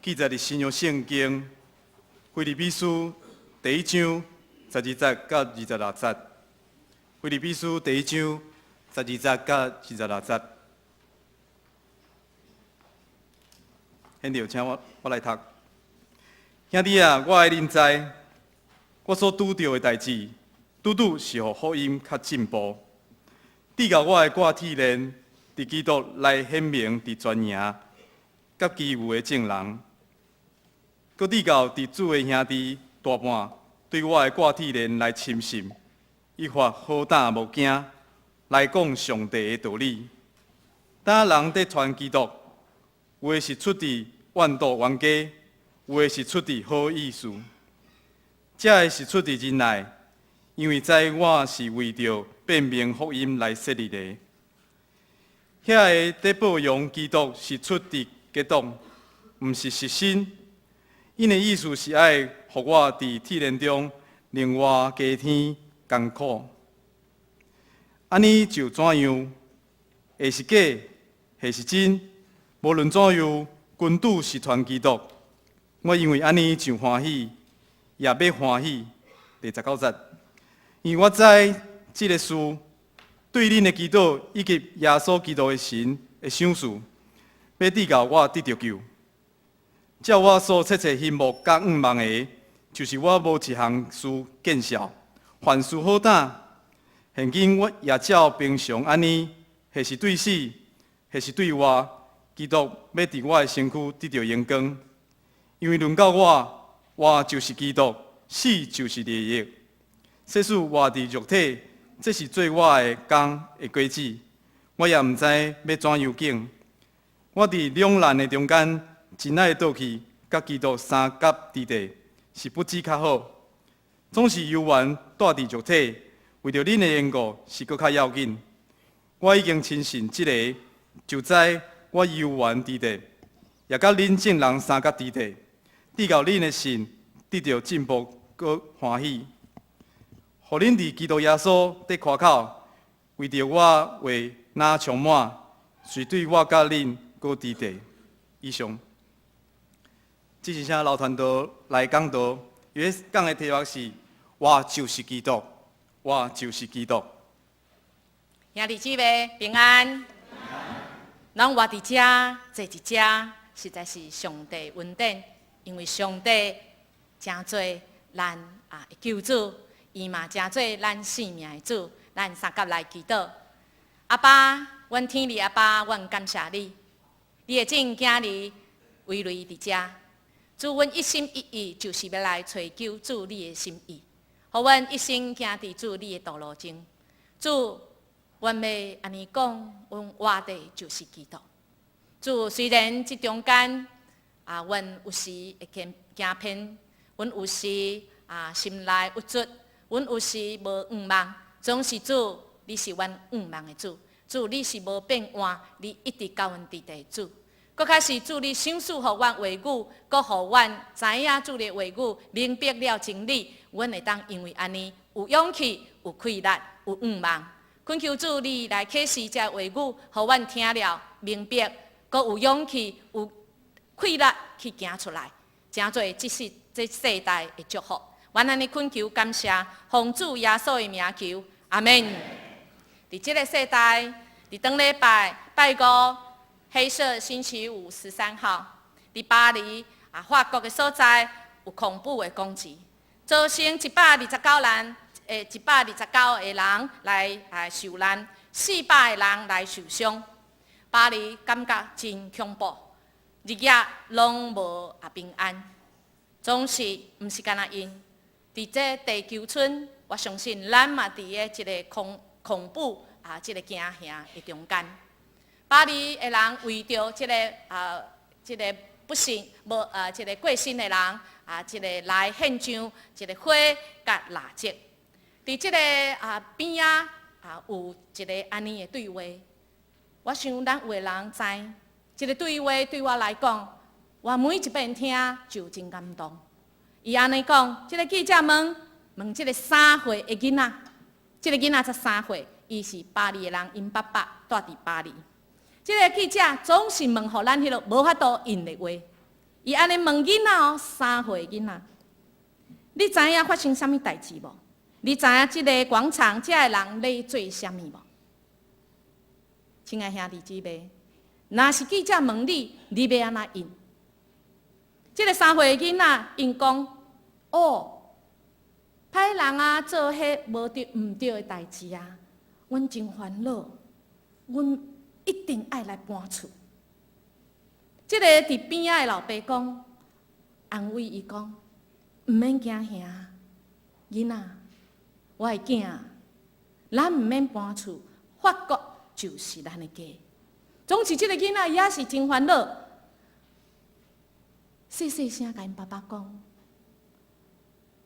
記載佇新約聖經腓立比書第一章十二節到二十六節。腓立比書第一章十二節到二十六節。現在請我來讀。兄弟啊，我愛恁知，我所拄著的代誌，拄拄是予福音較進步。直到我的割鐵鏈，佇基督來顯明佇全營，佮其餘的眾人，閣直到佇主的兄弟大半對我的割鐵鏈來深信，愈發好膽無驚來講上帝的道理。當人佇傳基督，有的是出自怨妒冤家，有的是出自好意思。這个是出自仁愛，因為知我是為著辯明福音來設立的。遐个佇報揚基督是出自結黨，毋是實心。𪜶的意思是愛予我佇鐵鏈中另外加添艱苦。按呢就怎樣？會是假，或是真？無論怎樣，君主是傳基督。我因為按呢就歡喜，也欲歡喜。第十九節，因為我知這个事對恁的祈禱以及耶穌基督的神的賞賜，欲直到我得著救。照我所切切希望佮向望的，就是我無一項事見笑，凡事好膽。現今我也照平常按呢，或是對死，或是對活，基督欲佇我的身軀得著榮光。因為論到我，活就是基督，死就是利益。即使活佇肉體，這是做我的工的果子，我也毋知欲怎樣揀。我佇兩難的中間，真愛倒去佮基督相佮佇佇，是不知較好。總是猶原蹛佇肉體，為著恁的緣故是閣較要緊。我已經深信這个，就知我猶原佇佇，也佮恁眾人相佮佇佇，直到恁的信得著進步，閣歡喜，予恁佇基督耶穌得誇口，為著我話若充滿，遂對我佮恁閣佇佇。以上。這是請老傳道來講道，伊講的題目是：我就是基督，我就是基督。兄弟姊妹平安，咱活佇遮，坐佇遮，實在是上帝恩典，因為上帝成做咱啊的救主，伊嘛成做咱生命的主，咱相佮來祈禱。阿爸，阮天父阿爸，阮感謝你，你的眾囝兒圍內佇遮，主，阮一心一意就是欲來揣求主你的心意，予阮一生行佇主你的道路中。主，阮欲按呢講，阮活的就是基督。主，雖然這中間啊，阮有時會驚行偏，阮有時啊心內鬱卒，阮有時無向望，總是主，你是阮向望的主。主，你是無變換，你一直佮阮佇佇主。閣較是主，你賞賜予阮話語，閣予阮知影主的話語，明白了真理，阮會當因為按呢有勇氣、有氣力、有向望。懇求主，你來啟示這話語，予阮聽了明白，閣有勇氣、有氣力去行出來，成做這世這世代的祝福。阮按呢懇求感謝，奉主耶穌的名求，阿們。佇這个世代，佇頂禮拜拜五，黑色星期五13號，佇巴黎啊法國的所在有恐怖的攻擊，造成129人，129個人來啊受難，400個人來受傷。巴黎感覺真恐怖，日夜攏無啊平安，總是毋是干焦𪜶。佇這地球村，我相信咱嘛佇咧這个恐怖啊，這个驚嚇的中間。巴黎的人為著這个啊，這个不幸無啊，這个過身的人啊，這个來獻上一个花佮蠟燭。佇這个啊邊仔啊有一个按呢的對話，我想咱有的人知，這个對話對我來講，我每一遍聽就真感動。伊按呢講，這个記者問問這个3歲的囡仔，這个囡仔才三歲，伊是巴黎的人，𪜶爸爸蹛佇巴黎。這个記者總是問予咱彼个無法度應的話，伊按呢問囡仔哦，3歲囡仔，你知影發生啥物代誌無？你知影這个廣場遮的人咧做啥物無？親愛兄弟姊妹，若是記者問你，你欲按怎應？這个3歲囡仔𪜶講：哦，歹人啊，做彼無對毋對的代誌啊，阮真煩惱，阮一定愛來搬厝。這个佇邊仔的老爸講，安慰伊講：毋免驚嚇，囡仔，我的囝，咱毋免搬厝，法國就是咱的家。總是這个囡仔伊也是真煩惱，細細聲共𪜶爸爸講：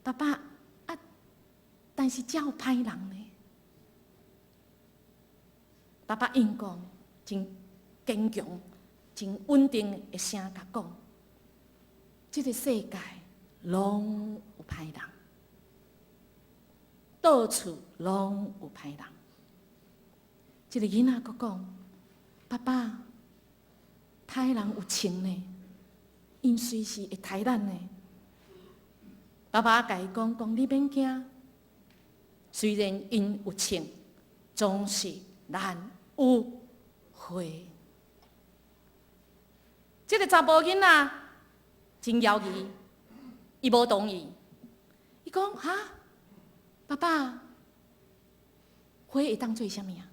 爸爸啊，但是遮有歹人呢。爸爸應講真堅強、真穩定的聲共講：這个世界攏有歹人，到處攏有歹人。這个囡仔閣講：爸爸，歹人有槍呢，𪜶隨時會刣咱呢。爸爸共伊講講，你免驚，雖然𪜶有槍，總是咱有花。這个查埔囡仔真猶豫，伊無同意。伊講哈，爸爸，花會當做啥物啊？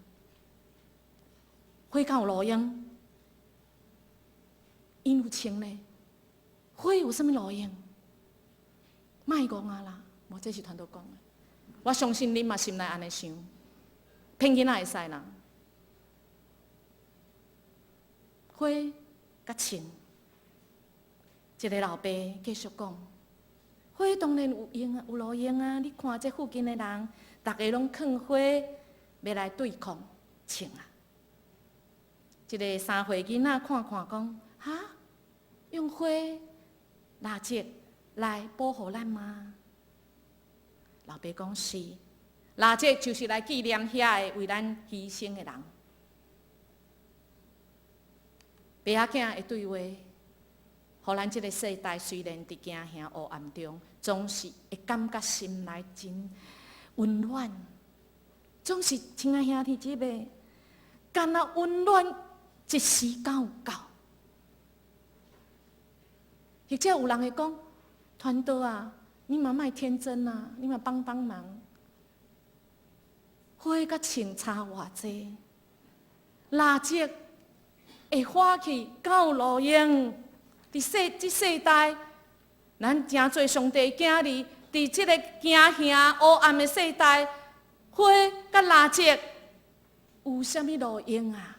花敢有路用？𪜶有槍呢？花有啥物路用？莫戇啊啦！無，這是傳道講的。我相信恁嘛心內按呢想，騙囡仔會使啦。花佮槍，一个老爸繼續講：花當然有用啊，有路用啊！你看這附近的人，逐家攏囥花，欲來對抗槍啊！一个3歲囡仔看看講：哈，用花蠟燭來保護咱嗎？老爸講是，蠟燭就是來紀念遐个為咱犧牲的人。爸仔囝的對話，予咱這个世代雖然佇驚嚇黑暗中，總是會感覺心內真溫暖，總是親愛兄弟姊妹，敢若溫暖一時敢有夠？或者有人會講，傳道啊，你嘛莫天真啊，你嘛幫幫忙。花佮槍差偌濟，蠟燭會火去，敢有路用？佇世這世代，咱誠濟上帝囝兒，佇這个驚嚇黑暗的世代，花佮蠟燭有啥物路用啊？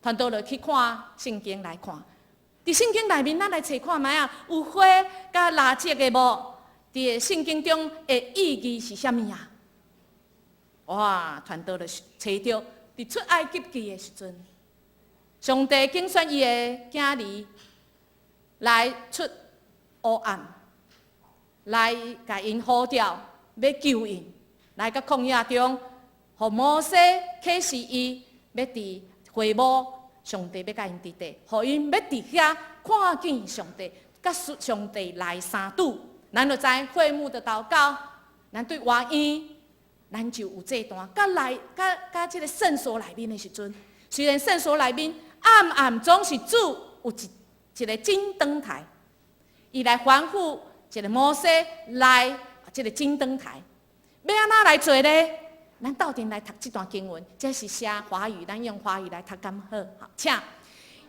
傳道就去看聖經來看，佇聖經內面，咱來揣看覓啊？有花佮蠟燭的無？佇聖經中的意義是啥物啊？哇！傳道就揣著佇出埃及記的時陣，上帝揀選伊的囝兒來出黑暗，來共𪜶呼召，欲救𪜶，來到曠野中，予摩西啟示伊，欲佇會幕，上帝欲佮𪜶佇佇，予𪜶欲佇遐看見上帝，佮上帝來相拄。咱就知會幕的禱告，咱對外院，咱就有祭壇，佮內佮佮這个聖所內面的時陣，雖然聖所內面暗暗總是主有一一个金燈臺，伊來吩咐一个摩西來這个金燈臺，欲按怎來做咧？咱鬥陣來讀這段經文，這是寫華語，咱用華語來讀敢好？好，請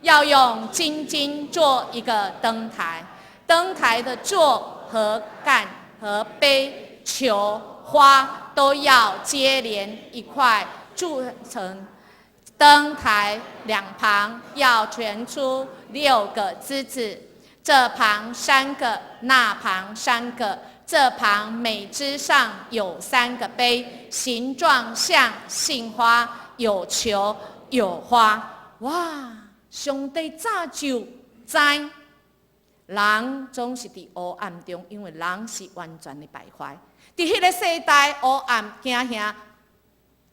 要用精金做一個燈臺，燈臺的座和桿和杯、球、花都要接連一塊鑄成。燈臺兩旁要懸出六個枝子，這旁三個，那旁三個。這旁每枝上有三個杯，形狀像杏花，有球有花。哇！上帝早就知，人總是佇黑暗中，因為人是完全的敗壞。佇彼个世代黑暗驚嚇，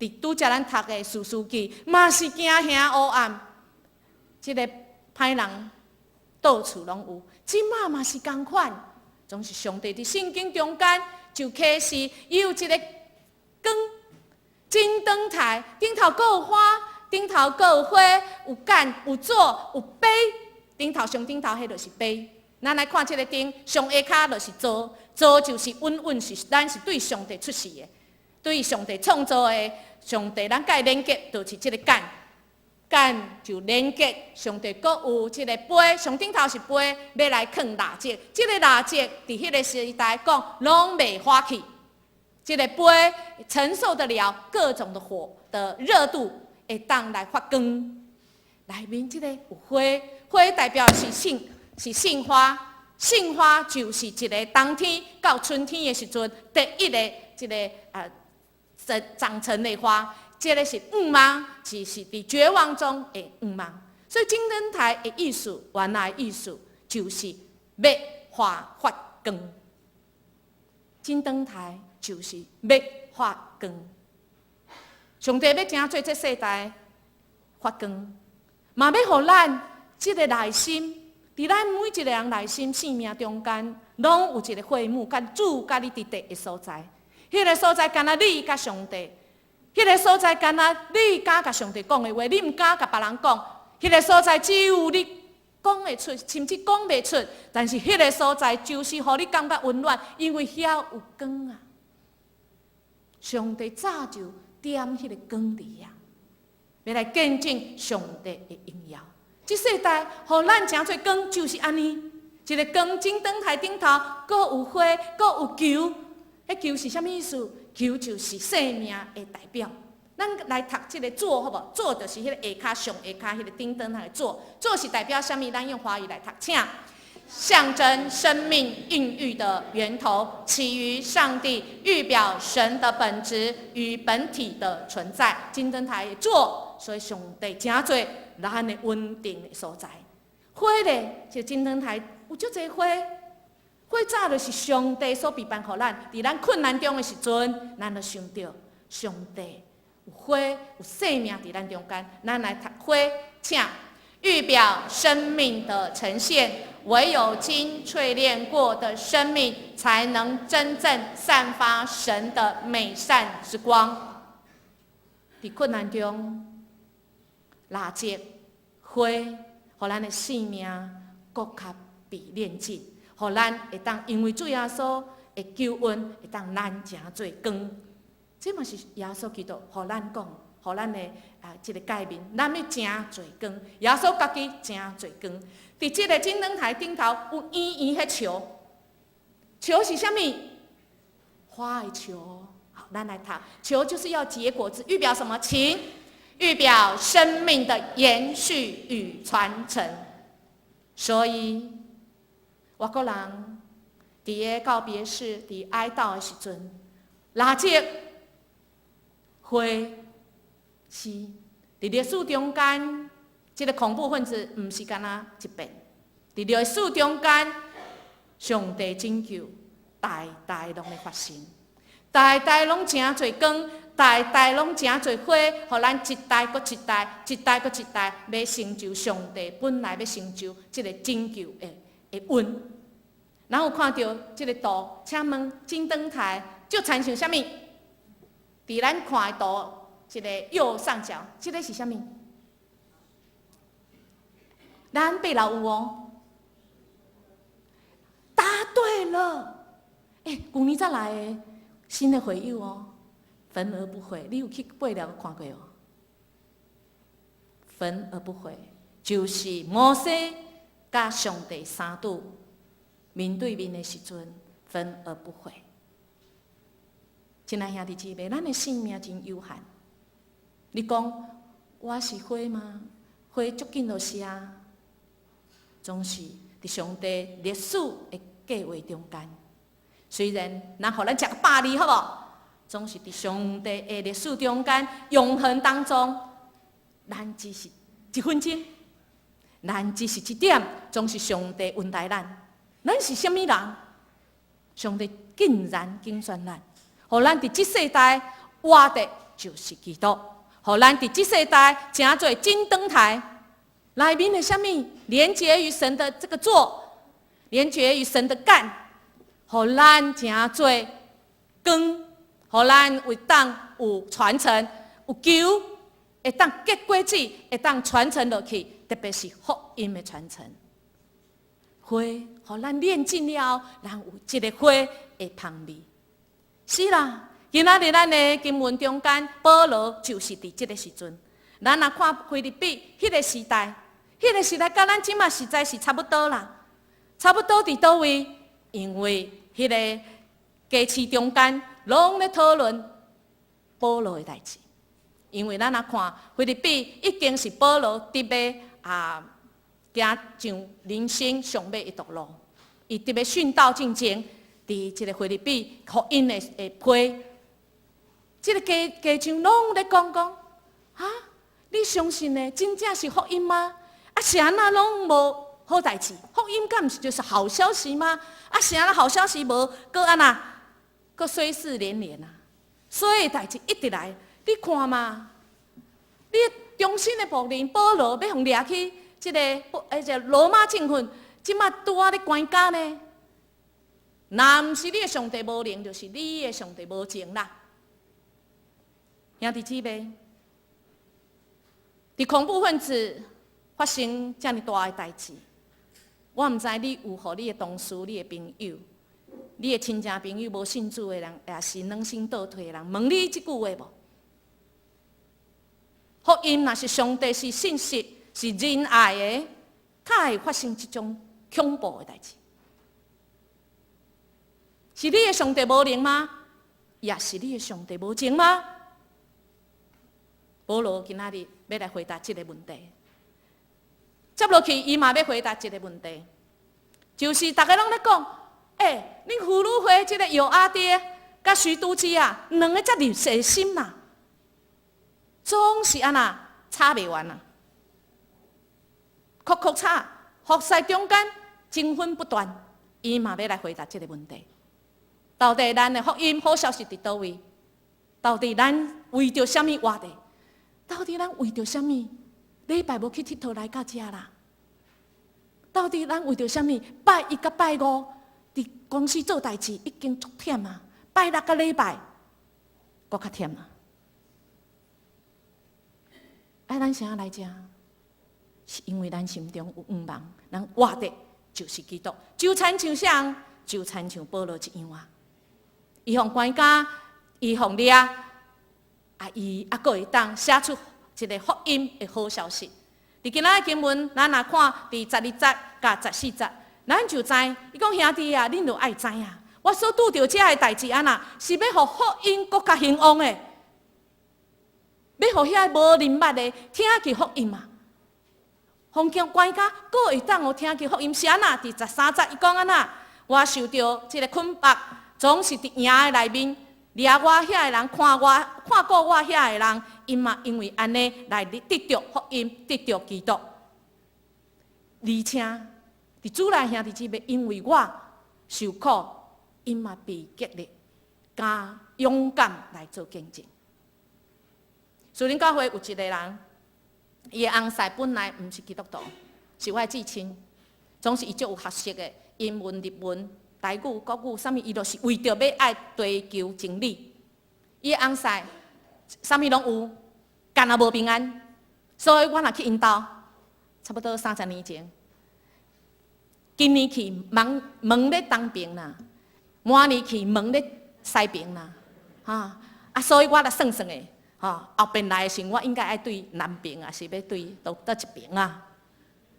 佇拄才咱讀的士師記，嘛是驚嚇黑暗。這个歹人到處攏有。這馬嘛是仝款，總是上帝佇聖經中間就啟示，有一个光，金燈臺頂頭閣有花，頂頭閣有花，有繭，有座，有杯，頂頭上頂頭彼就是杯。咱來看這个燈，上下跤就是座，座就是穩穩是咱是對上帝出世的，對上帝創造的，上帝咱佮伊連結，就是這个繭。繭就連結上帝，閣有這个杯，上頂頭是杯，欲來囥蠟燭。這个蠟燭佇彼个時代講，攏袂化去。這个杯承受得了各種的火的熱度，會當來發光。內面這个有花，花代表是聖，是聖花。聖花就是一个冬天到春天的時陣，第一个這个長長成的花。這个是向望，只是佇絕望中的向望。所以金燈臺的意思，原來意思就是欲發發光。金燈臺就是欲發光。上帝欲成做這世代發光，嘛欲予咱這个內心，佇咱每一个人內心生命中間，攏有一个會幕，佮主佮你佇佇的所在。彼个所在，干焦你佮上帝。彼个所在，干焦你敢共上帝講的話，你毋敢共別人講。彼个所在只有你講會出，甚至講袂出。但是彼个所在就是予你感覺溫暖，因為遐有光啊。上帝早就點彼个光佇遐，欲來見證上帝的榮耀。這世代予咱成做光，就是按呢。一个光金燈臺頂頭，閣有花，閣有球。彼球是啥物意思？球就是生命的代表。咱來讀這个座，好無？座就是彼个下跤上下跤彼个頂燈那個座。座是代表啥物？咱用華語來讀，請。象徵生命孕育的源頭，起於上帝，預表神的本質與本體的存在。金燈臺的座，所以上帝成做咱的穩定的所在。花咧，這金燈臺有足濟花。花早就是上帝所備辦予咱，佇咱困難中的時陣，咱就想著上帝有花有生命佇咱中間，咱來讀花，請預表生命的呈現。唯有經淬煉過的生命，才能真正散發神的美善之光。佇困難中，蠟燭、花，予咱的生命閣較被煉淨。予咱會當因為主耶穌的救恩，會當咱成做光。這嘛是耶穌基督予咱講，予咱的啊這个誡命，咱欲成做光。耶穌家己成做光。佇這个金燈臺頂頭有圓圓彼球，球是啥物？花的球。好，咱來讀，球就是要結果子，預表什麼？請預表生命的延續與傳承。所以，外國人佇个告別式、佇哀悼的時陣，蠟燭、花是佇歷史中間，這个恐怖分子毋是干焦一遍。佇歷史中間，上帝拯救，代代攏咧發生，代代攏成做光，代代攏成做花，予咱一代閣一代，一代閣一代，欲成就上帝本來欲成就這个拯救的恩。然後看著這个圖，請問金燈臺就親像啥物？佇咱看的圖，這个右上角，這个是啥物？咱八樓有哦。答對了，欸，舊年才來的新的會友哦，焚而不毀，你有去八樓看過哦？焚而不毀，就是摩西佮上帝相拄面對面的時陣，焚而不毀。親愛兄弟姊妹，咱的生命真有限。你講我是花嗎？花足緊就謝，總是佇上帝歷史的計劃中間。雖然人予咱食個百二，好無？總是佇上帝的歷史中間，永恆當中，咱只是一分鐘，咱只是一點，總是上帝恩待咱。咱是啥物人？上帝竟然揀選咱，予咱佇這世代活的就是基督，予咱佇這世代成做金燈臺。內面的啥物？連結於神的這個做，連結於神的幹，予咱成做光，予咱會當有傳承，有球，會當結果子，會當傳承落去，特別是福音的傳承。花，予咱煉淨了，咱有這个花的芳味。是啦，今仔日咱的經文中間，保羅就是佇這个時陣。咱若看腓立比彼个時代，彼个時代佮咱這馬實在是差不多啦，差不多佇佗位？因為彼个家市中間攏咧討論保羅的代誌。因為咱若看腓立比已經是保羅佇欲啊行上人生上尾一段路，伊佇欲殉道進前，佇這个腓立比福音的批，這个家長攏咧講講，哈？你相信的真正是福音嗎？啊，是按怎攏無好代誌？福音敢毋是就是好消息嗎？啊，是按怎好消息無？閣按怎？閣衰事連連啊！衰的代誌一直來，你看嘛？你忠心的僕人保羅欲予掠去這个這個羅馬政府，這馬拄仔咧關監呢？若毋是你的上帝無能，就是你的上帝無情啦。兄弟姊妹，佇恐怖分子發生遮爾大的代誌，我毋知你有予你的同事、你的朋友、你的親戚朋友無信主的人，抑是軟心倒退的人，問你這句話無？福音若是上帝是信實、是仁愛的，哪會發生這種恐怖的代誌？是你的上帝無能嗎？抑是你的上帝無情嗎？保羅今仔日欲來回答這个問題。接落去，伊嘛欲回答這个問題，就是逐家攏咧講，欸，恁婦女會這个友阿爹佮徐都基啊，兩个遮爾熱心啦，總是按怎吵袂完啊，哭哭吵，服侍中間爭紛不斷，伊嘛欲來回答這个問題。到底咱的福音好消息佇佗位？到底咱為著啥物活的？到底咱為著啥物禮拜無去𨑨迌來到遮啦？到底咱為著啥物拜一佮拜五佇公司做代誌已經足忝啊？拜六佮禮拜閣較忝啊！啊，咱啥來遮？是因為咱心中有向望，咱活的就是基督，就親像啥？就親像保羅一樣啊！伊予關監，伊予掠，啊，伊猶閣會當寫出一个福音的好消息。佇今仔的經文，咱若看佇12節佮14節，咱就知，伊講兄弟啊，恁著愛知影，我所拄著這个代誌按怎，是欲予福音閣較興旺的，欲予遐無認捌的聽見福音啊。予關監，閣會當予聽見福音是按怎？佇13節伊講按怎？我受著這个捆縛，總是佇營的內面，掠我遐的人，看我看顧我遐的人，𪜶嘛因為按呢來得著福音，得著基督。而且，佇主內兄弟姊妹，因為我受苦，𪜶嘛被激勵，加勇敢來做見證。樹林教會有一个人，伊的翁婿本來毋是基督徒，是我的至親，總是伊足有學識的，英文、日文、台語、國語，啥物伊都是為著欲愛追求真理。伊的翁婿啥物攏有，干焦無平安，所以我若去𪜶兜，差不多30年前，今年去門門咧東爿啦，明年去門咧西爿啦，哈啊！所以我來算算的，吼後邊來的時我應該愛對南爿，抑是欲對佗一爿啊？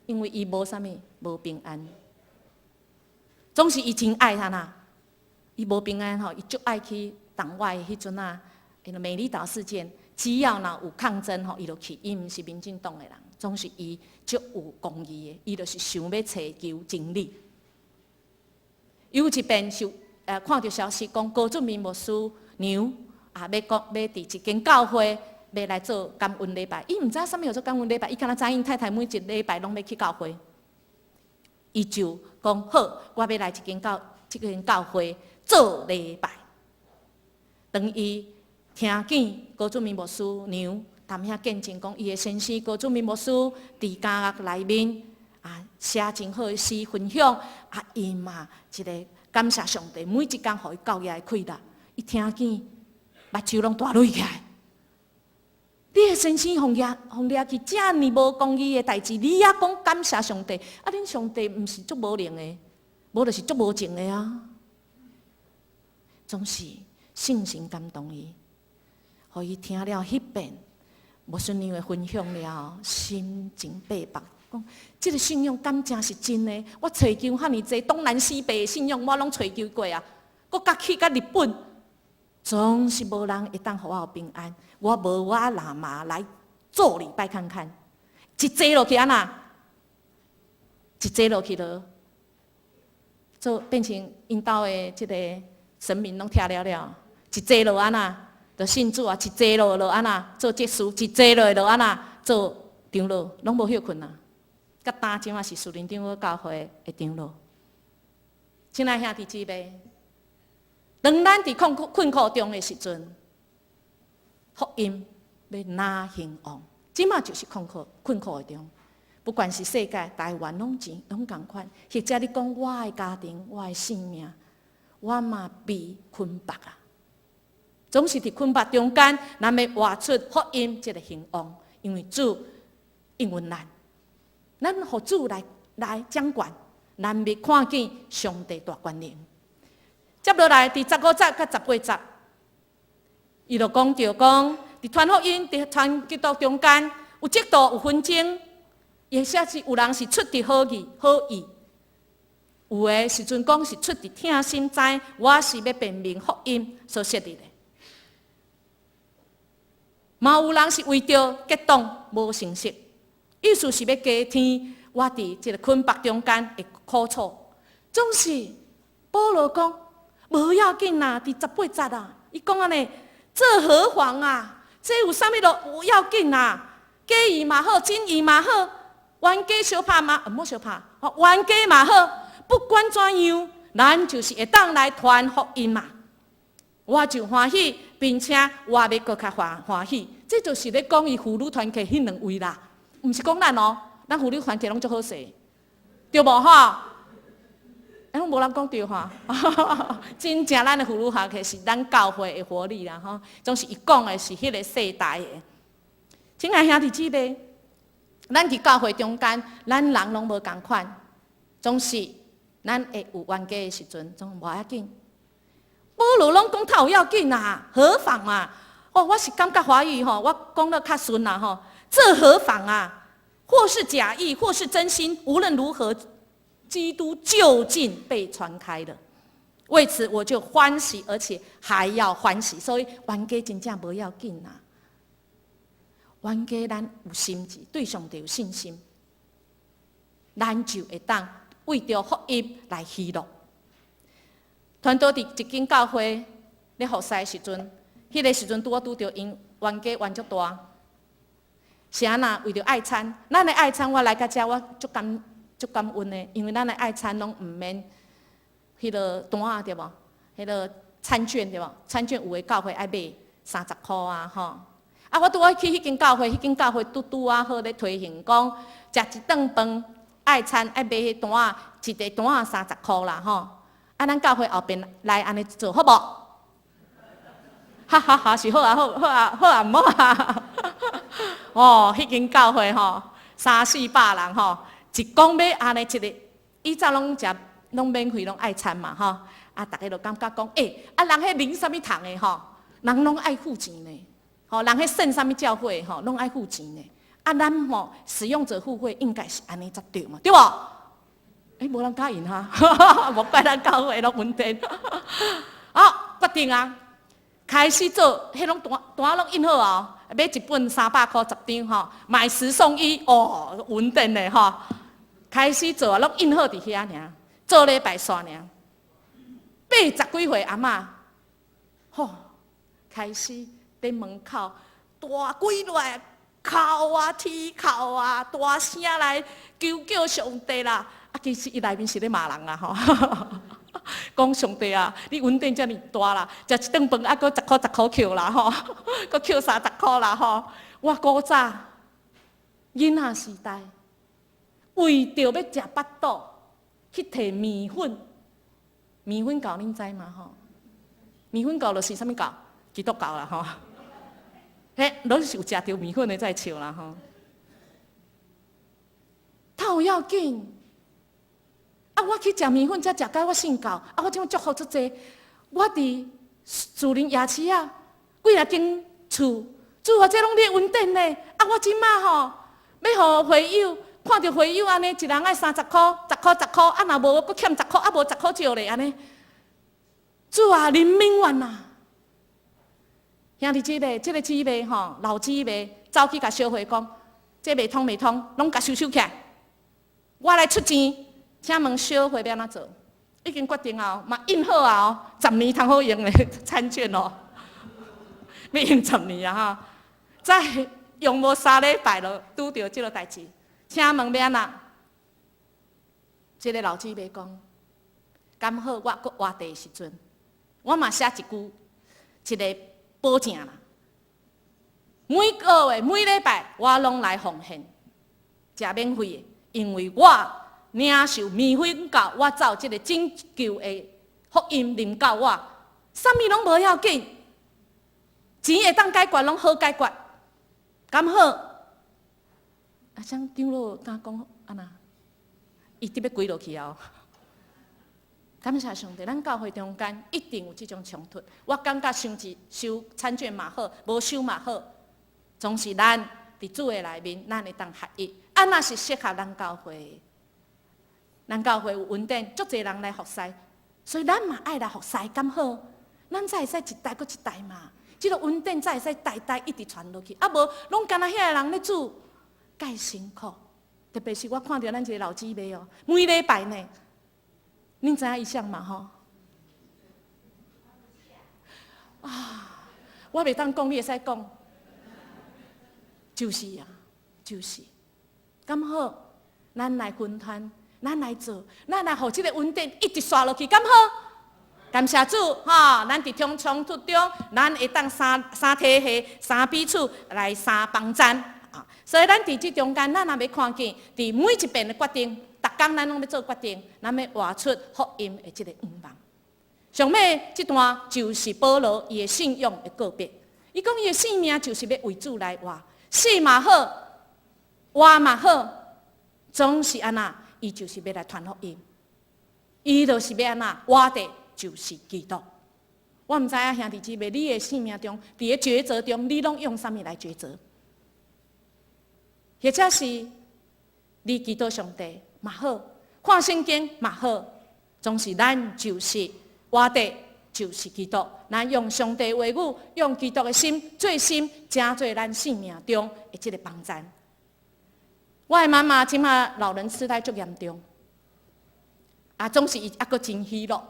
因為伊無啥物，無平安。總是伊真愛他啦，伊無平安吼，伊足愛去黨外彼陣啊，彼个美麗島事件，只要若有抗爭吼，伊就去。伊毋是民進黨的人，總是伊足有公義的，伊就是想欲尋求真理。有一遍是看著消息講高俊明牧師娘啊，欲講欲佇一間教會欲來做感恩禮拜，伊毋知啥物叫做感恩禮拜，伊敢若知𪜶太太每一禮拜攏欲去教會，伊就講好，我欲來這間教會做禮拜。當伊聽見高俊明牧師娘踮遐見證講，伊的先生高祖明牧師佇監獄內面啊，寫真好的詩分享，啊，伊嘛一个感謝上帝，每一工予伊教業的氣力，伊聽見目睭攏大淚起來。你的先生予掠予掠去，遮爾無公義的代誌，你猶講感謝上帝？啊，恁上帝毋是足無能的，無就是足無情的啊！總是聖神感動伊，予伊聽了彼遍牧師娘的分享了，心情白白，講這个信仰敢誠是真的？我揣求遐爾濟東南西北的信仰，我攏揣求過啊，閣較去到日本，總是無人會當予我有平安。我無我若嘛來做禮拜看看，一坐落去按怎？一坐落去囉，做變成𪜶兜的這个神明攏聽了了，一坐落按怎？就信主啊！一坐落就按怎？做執事，一坐落就按怎？做長老，攏無歇睏啊！佮今這馬是樹林長老教會的長老。親愛兄弟姊妹，當咱佇困苦困苦中的時陣，福音欲若興旺，這馬就是困苦困苦的中。不管是世界、台灣，攏真攏仝款。或者你講我的家庭、我的性命，我嘛被捆縛啊！總是佇捆縛中間，咱欲活出福音這个興旺，因為主應允咱，咱予主來來掌管，咱欲看見上帝大權能。接落來，佇15節佮18節，伊就講著講，佇傳福音、佇傳基督中間，有嫉妒、有紛爭，或者是有人是出佇好意、好意，有的時陣講是出佇疼心，知我是欲辨明福音所設立的。嘛有人是為著結黨無誠實，意思是欲加添我佇這个捆縛中間的苦楚。總是保羅講無要緊啦，佇18節啊，伊講按呢，這何妨啊？這有啥物路有要緊啊？假意嘛好，真意嘛好，冤家相拍嘛，毋好相拍，冤家嘛好，不管怎樣，咱就是會當來傳福音嘛。我就歡喜，並且我欲閣較歡歡喜。這就是咧講伊婦女團契彼兩位啦，毋是講咱哦，咱婦女團契攏足好勢，對無吼？欸，攏無人講對吼。真正咱的婦女團契是咱教會的活力啦吼，總是伊講的是彼个世代的。親愛兄弟姊妹，咱佇教會中間，咱人攏無仝款，總是咱會有冤家的時陣，總無要緊。保羅攏講較有要緊啊，何妨啊？哦，我是感覺華語吼，我講得較順啦吼。這何妨啊？或是假意，或是真心，無論如何，基督究竟被傳開了。為此我就歡喜，而且還要歡喜。所以冤家真正無要緊啊。冤家咱有心志，對上帝有信心，咱就會當為著福音來喜樂。傳道佇一間教會咧服侍的時陣，彼个時陣拄仔拄著𪜶冤家冤足大，是按怎？為著愛餐，咱的愛餐我來到遮我足感足感恩的，因為咱的愛餐攏毋免彼个單仔對無？彼个餐券對無？餐券有的教會愛買30箍啊吼。啊，我拄仔去彼間教會，彼間教會拄拄仔好咧推行講，食一頓飯愛餐愛買彼單仔，一個單仔三十箍啦吼。啊，咱教會後邊來按呢做好無？哈哈哈，是好啊，好好啊，好啊，毋好啊。哦，彼間教會吼，三四百人吼，一講欲按呢一个，以前攏食攏免費攏愛餐嘛吼。啊，逐家就感覺講，欸，啊，人彼領啥物通的吼，人攏愛付錢呢。吼，人彼信啥物教會吼，攏愛付錢呢。啊，咱吼使用者付費應該是按呢才對嘛，對無？欸，無人敢應哈，無怪咱教會攏穩定。好，決定啊，開始做，彼攏單單攏印好哦，買一本300箍10張吼，買十送一哦，穩定的吼。開始做啊，攏印好佇遐爾，做禮拜煞爾。80幾歲阿嬤，吼，開始佇門口大跪落來，哭啊，啼哭啊，大聲來求叫上帝啦！啊，其實伊內面是咧罵人啊，吼！講上帝啊，你恩典遮爾大啦，食一頓飯啊，閣十箍十箍扣啦吼，閣扣30箍啦吼。我古早囡仔時代，為著欲食腹肚，去提麵粉，麵粉教恁知嗎？吼，麵粉教就是啥物教？基督教啦吼。嘿，攏是有食著麵粉的才笑啦吼。頭要緊。啊！我去食麵粉，才食到我信教。啊！我這馬祝福足濟。我佇樹林夜市啊，幾若間厝，主啊，這攏你的恩典呢。啊！我這馬吼，欲予會友看著會友按呢，一人愛30箍，十箍十箍，啊若無閣欠十箍，啊無十箍少咧按呢。主啊，憐憫阮啊！兄弟姊妹，這個姊妹吼，老姊妹走去共小會講，這袂通袂通，攏共收收起來。我來出錢，請問小會欲按怎做？已經決定啊，嘛印好啊哦，十年通好用的餐券哦，欲用十年啊吼。再用無3禮拜就拄著這個代誌，請問欲按怎？這個老姊妹講，剛好我閣活佇的時陣，我嘛寫一句，一個保證啦。每個月每禮拜我攏來奉獻，食免費的，因為我領受麵粉教，我走這個拯救的福音臨到我，啥物攏無要緊，錢會當解決，攏好解決，敢好？啊，啥長老敢講按怎？伊得欲跪落去哦。感謝上帝，咱教會中間一定有這種衝突。我感覺收一收餐券嘛好，無收嘛好，總是咱佇主的內面，咱會當合一。啊，若是適合咱教會，咱教會有恩典，足濟人來服侍，所以咱嘛愛來服侍，敢好？咱才會使一代閣一代嘛。這個恩典才會使代代一直傳落去。啊，無攏干焦遐个人咧煮，蓋辛苦。特別是我看著咱一個老姊妹哦，每禮拜呢，恁知影伊啥嘛吼？啊，我袂當講，你會使講，就是啊，就是。敢好？咱來分攤，咱來做，咱來予這個恩典一直紲落去，敢好？感謝主，吼！咱佇衝衝突中，咱會當三三體系、三彼此來三幫贊啊！所以咱佇這中間，咱也欲看見，佇每一遍的決定，逐工咱攏欲做決定，咱欲活出福音的這個願望。上尾這段就是保羅伊的信仰的告別。伊講伊的性命就是欲為主來活，死嘛好，活嘛好，總是按怎，伊就是欲來傳福音。伊就是欲按怎，活的就是基督。我毋知影兄弟姊妹，你的生命中，佇个抉擇中，你攏用啥物來抉擇？或者是你祈禱上帝嘛好，看聖經嘛好，總是咱就是活的，就是基督。咱用上帝話語，用基督的心做心，成做咱生命中的這個幫贊。我的媽媽這馬老人痴呆足嚴重，啊，總是伊猶閣真喜樂，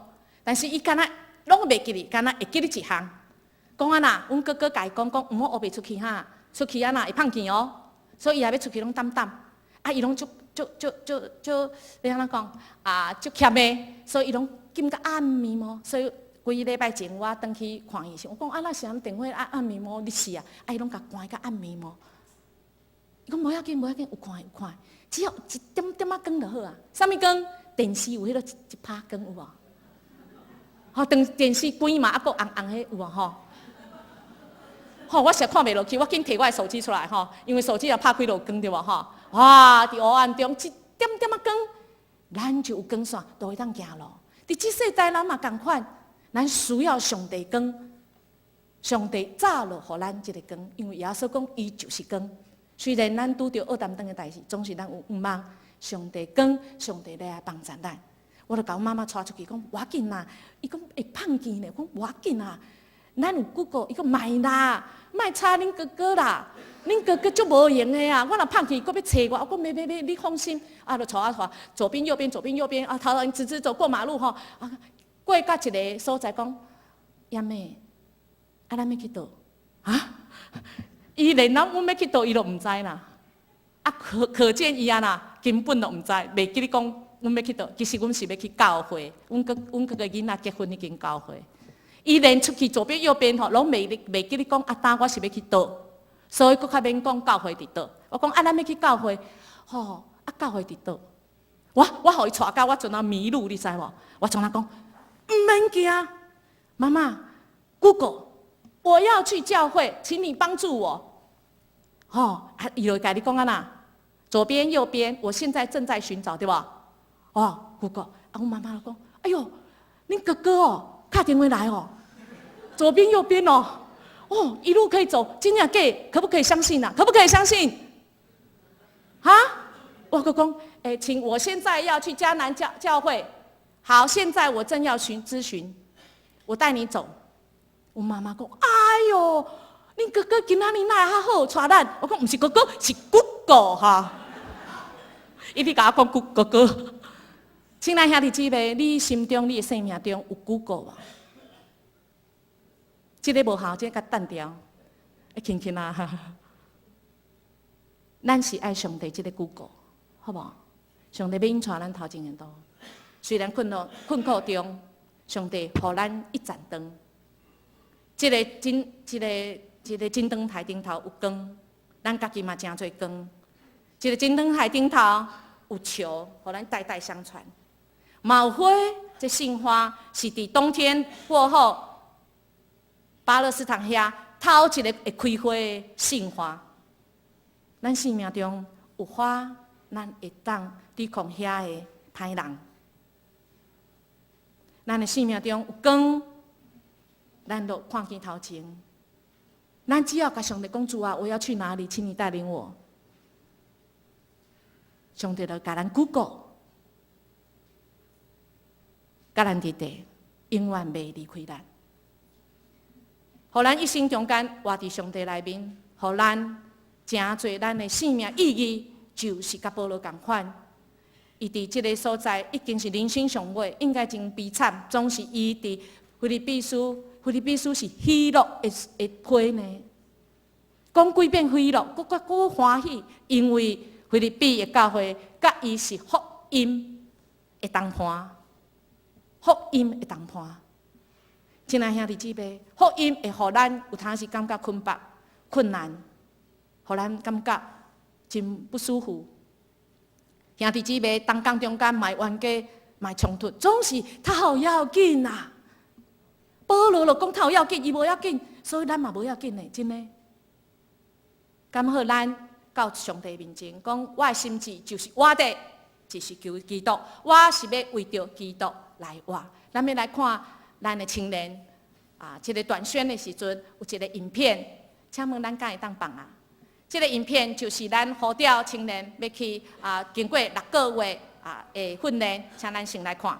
但是伊敢若攏袂記得，敢若會記得一項，講按怎，阮哥哥共伊講講，毋好烏白出去哈，出去按怎會胖去哦，所以伊若欲出去攏膽膽，啊，伊攏足足足足足，欲按怎講啊，足怯的，所以伊攏禁甲暗暝無，所以幾禮拜前我轉去看伊時，我講啊，那是按電話按暗暝無？你死啊！啊，伊攏共關甲暗暝無。伊講無要緊，無要緊，有看有看，只要一點點仔光就好啊。啥物光？電視有彼個一一拍光有無？吼，當電視關嘛，猶閣紅紅彼有無吼？吼，我實看袂落去，我緊提我的手機出來吼，因為手機若拍開就有光對無吼？哇，佇黑暗中一點點仔光，咱就有光線，就會當行路。佇這世代，咱嘛仝款，咱需要上帝光，上帝早就予咱這個光，因為耶穌講伊就是光。雖然咱拄著惡擔當的代誌，總是咱有盼望，上帝光，上帝來幫助咱。我就共阮媽媽帶出去，講無要緊啦。伊講會胖見呢，講無要緊啦。咱有 Google，伊講莫啦，莫吵恁哥哥啦，恁哥哥足無閒的啊。我若胖去，閣欲揣我，我講袂袂袂，你放心。啊，就帶我帶，左邊右邊，左邊右邊，啊，頭直直走過馬路吼。啊，過到一個所在講，阿妹，啊，咱欲去佗？啊？伊連咱阮欲去佗，伊都毋知啦。啊，可可見伊按怎，根本都毋知，袂記得講阮欲去佗？其實阮是欲去教會，阮閣個囡仔結婚彼間教會。伊連出去左邊右邊吼，攏袂記得講啊，呾我是欲去佗，所以閣較免講教會佇佗。我講啊，咱欲去教會，吼啊，教會佇佗。我予伊帶到我陣仔迷路，你知無？我從來講毋免驚，媽媽，Google，我要去教會，請你幫助我。吼，啊，伊就共你講按怎？左邊右邊，我現在正在尋找，對無？哦，Google，啊，阮媽媽就講，哎喲，恁哥哥哦，敲電話來哦，左邊右邊哦，哦，一路可以走，真正假？可不可以相信啊？可不可以相信？哈？我閣講，欸，請我現在要去迦南教會，好，現在我正要諮詢，我帶你走。阮媽媽講，哎喲，恁哥哥今仔日哪會較好帶咱？我講毋是哥哥，是 Google 哈。伊直共我講哥哥。親愛兄弟姊妹，你心中、你的生命中有 Google 無？這个無效，這个共斷掉，會輕輕啊。咱是愛上帝這个 Google，好無？上帝欲引帶咱頭前的路，雖然困苦中，上帝予咱一盞燈。這个診斷台頂頭有光，咱家己嘛成做光。這个診斷台頂頭有樹，予咱代代相傳。嘛有花，這杏花是佇冬天過後，巴勒斯坦遐頭一个會開花的杏花。咱生命中有花，咱會當對抗遐的歹人。咱的生命中有光，咱就看見頭前。咱只要共上帝講主啊，我要去哪裡，請你帶領我。上帝就共咱 Google，佮咱佇地，永遠袂離開咱。予咱一生中間活佇上帝內面，予咱成做咱的生命意義，就是佮保羅仝款。伊佇這个所在已經是人生上尾，應該真悲慘。總是伊佇腓立比書，腓立比書是喜樂的批呢。講幾遍喜樂，閣閣閣歡喜，因為腓立比的教會，佮伊是福音的同伴，福音的同伴。親愛兄弟姊妹，福音會予咱有當時感覺困縛、困難，予咱感覺真不舒服。兄弟姊妹，同工中間嘛冤家，嘛衝突，總是頭要緊啊！保羅就講頭要緊，伊無要緊，所以咱嘛無要緊的，真的。敢好咱到上帝面前講，我的心志就是活的，就是求基督，我是欲為著基督來活。咱欲來看咱的青年啊，這个短宣的時陣有一个影片，請問咱敢會當放啊？這个影片就是咱呼召青年欲去啊，經過6個月啊的訓練，請咱先來看。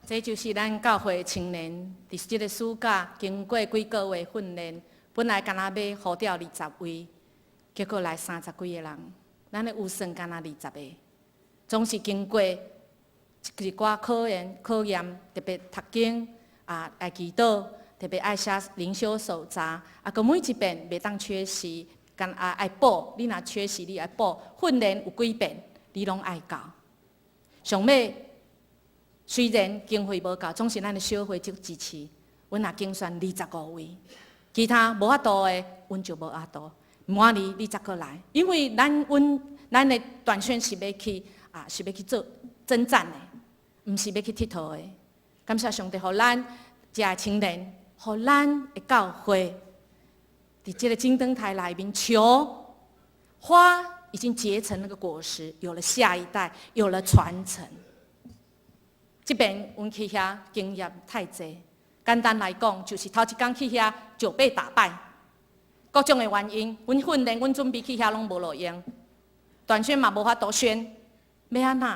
這就是咱教會青年佇這个暑假經過幾個月訓練，本來敢若欲呼召20位，結果來30幾個人，咱的預算敢若20個，總是經過一寡考驗，考驗特別讀經啊，愛祈禱，特別愛寫靈修手冊，啊，閣每一遍袂當缺席，敢啊愛補，你若缺席你愛補，訓練有幾遍，你攏愛到。上尾雖然經費無夠，總是咱的小會就支持，阮若精選25位，其他無法度的，阮就無法度。明年你才閣來，因為咱阮咱的短宣是欲去啊，是欲去做征戰的，毋是欲去𨑨迌的。感謝上帝，予咱遮的青年，予咱的教會，佇這个金燈台內面，球花已經結成那個果實，有了下一代，有了傳承。這邊阮去遐經驗太濟，簡單來講，就是頭一工去遐就被打敗，各種的原因，阮訓練、阮準備去遐攏無路用，短宣嘛無法度宣，欲按怎？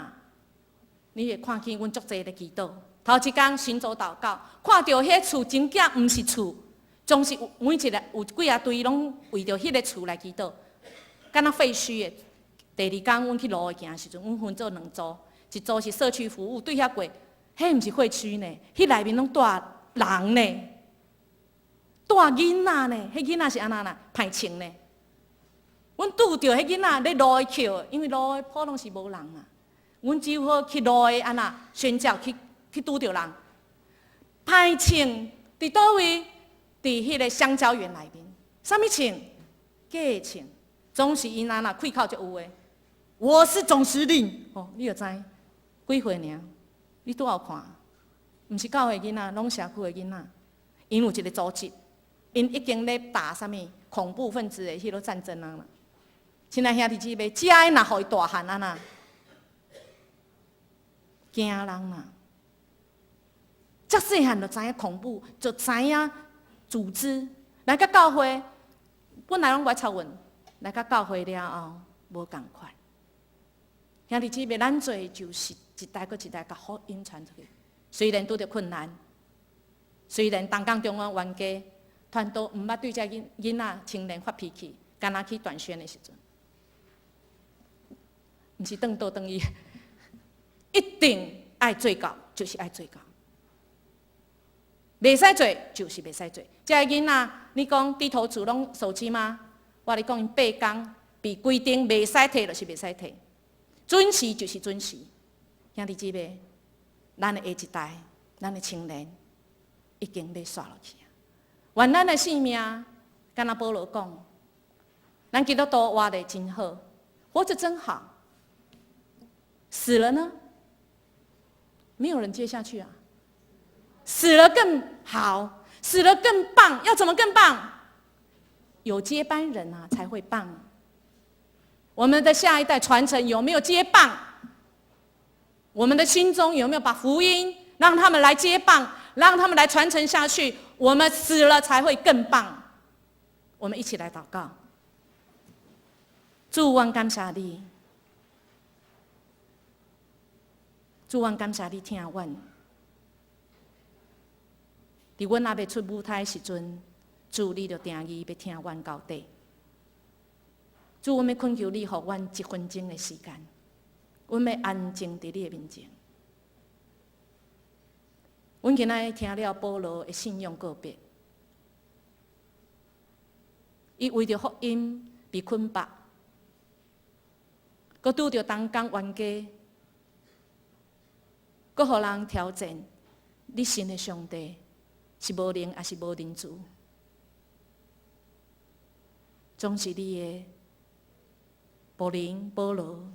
你會看見阮足濟咧祈禱。頭一工晨早禱告，看著彼厝真正毋是厝，總是有每一个有幾仔隊攏為著彼个厝來祈禱，敢若廢墟的。第二工阮去路的行的時陣，阮分做兩組，一組是社區服務，對遐過，彼毋是廢墟呢，彼內面攏蹛人呢，蹛囡仔呢，彼囡仔是按怎啦？歹穿呢。阮拄著彼囡仔咧路的哭，因為路的普通是無人啊。阮只好去路的按怎宣教，去去拄著人。歹穿佇佗位？佇彼个香蕉園內面，啥物穿？假穿，總是𪜶按怎開口就有的。我是總司令，哦，你就知幾歲爾？你拄好看，毋是教會囡仔，攏社區的囡仔，𪜶有一个組織，𪜶已經咧打啥物恐怖分子的彼落戰爭啊啦。親愛兄弟姊妹，遮的若予伊大漢按怎？驚人啦！遮細漢就知影恐怖，就知影組織。來到教會，本來攏無愛插阮，來到教會了後，無仝款。兄弟姊妹，咱做的就是一代閣一代共福音傳出去。雖然拄著困難，雖然東港中央冤家，傳道毋捌對遮囡囡仔青年發脾氣，敢若去短宣的時陣，毋是轉倒轉去，一定愛做到，就是愛做到。袂使做，就是袂使做。遮个囡仔，你講低頭族攏手機嗎？我共你講，𪜶八工被規定袂使提，就是袂使提。準時就是準時。兄弟姊妹，咱的下一代，咱的青年已經欲煞落去啊！願咱的性命，敢若保羅講，咱基督徒活得真好，活著真好。死了呢？沒有人接下去啊！死了更好，死了更棒。要怎麼更棒？有接班人啊，才會棒。我們的下一代傳承有沒有接棒？我們的心中有沒有把福音讓他們來接棒，讓他們來傳承下去？我們死了才會更棒。我們一起來禱告。主，阮感謝你，主，阮感謝你疼阮。佇阮猶未出母胎時陣，主你就定義欲疼阮到底。主，阮欲懇求你，予阮一分鐘的時間，阮欲安靜佇你的面前。阮今仔日聽了保羅的信仰告白，伊為著福音被捆綁，閣拄著同工冤家，閣予人挑戰，你信的上帝是無能抑是無仁慈？總是你的僕人保羅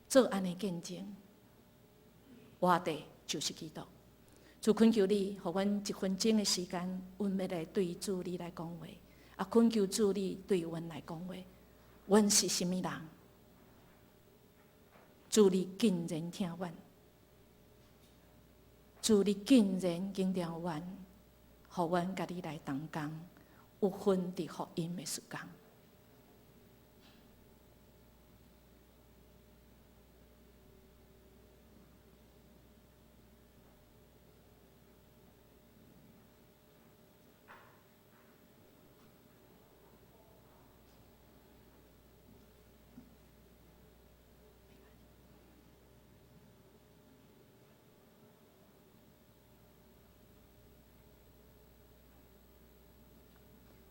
做按呢見證，活的就是基督。主懇求你，予阮一分鐘的時間，阮欲來對主你來講話，啊，懇求主你對阮來講話。阮是啥物人？主你竟然疼阮，主你竟然緊張阮，予阮共你來同工，有份佇福音的事工。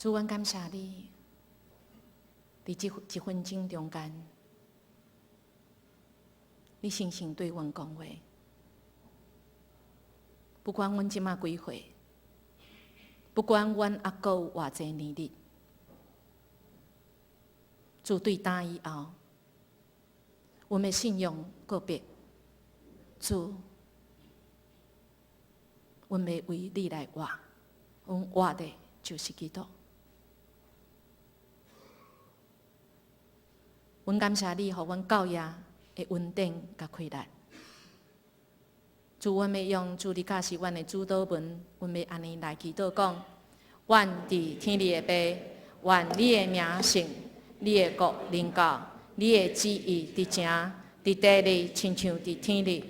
主，阮感謝你，佇這一分鐘中間，你誠誠對阮講話。不管阮這馬幾歲，不管阮猶閣有偌濟年日，主對今以後，阮的信仰告別，主，阮欲為你來活，阮活的就是基督。阮感謝你，予阮教業的恩典佮氣力。主，阮欲用主你教示阮的主禱文，阮欲按呢來祈禱講：阮佇天裡的爸，願你的名聖，你的國臨到，你的旨意執行，佇地裡親像佇天裡。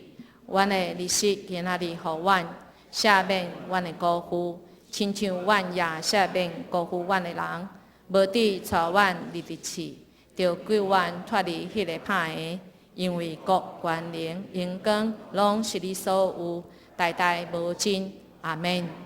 阮的日食今仔日予阮，赦免阮的辜負，親像阮也赦免辜負阮的人，無致帶阮入去試，著救阮脫離彼個歹的，因為國權能榮光攏是你所有，代代無盡。阿們。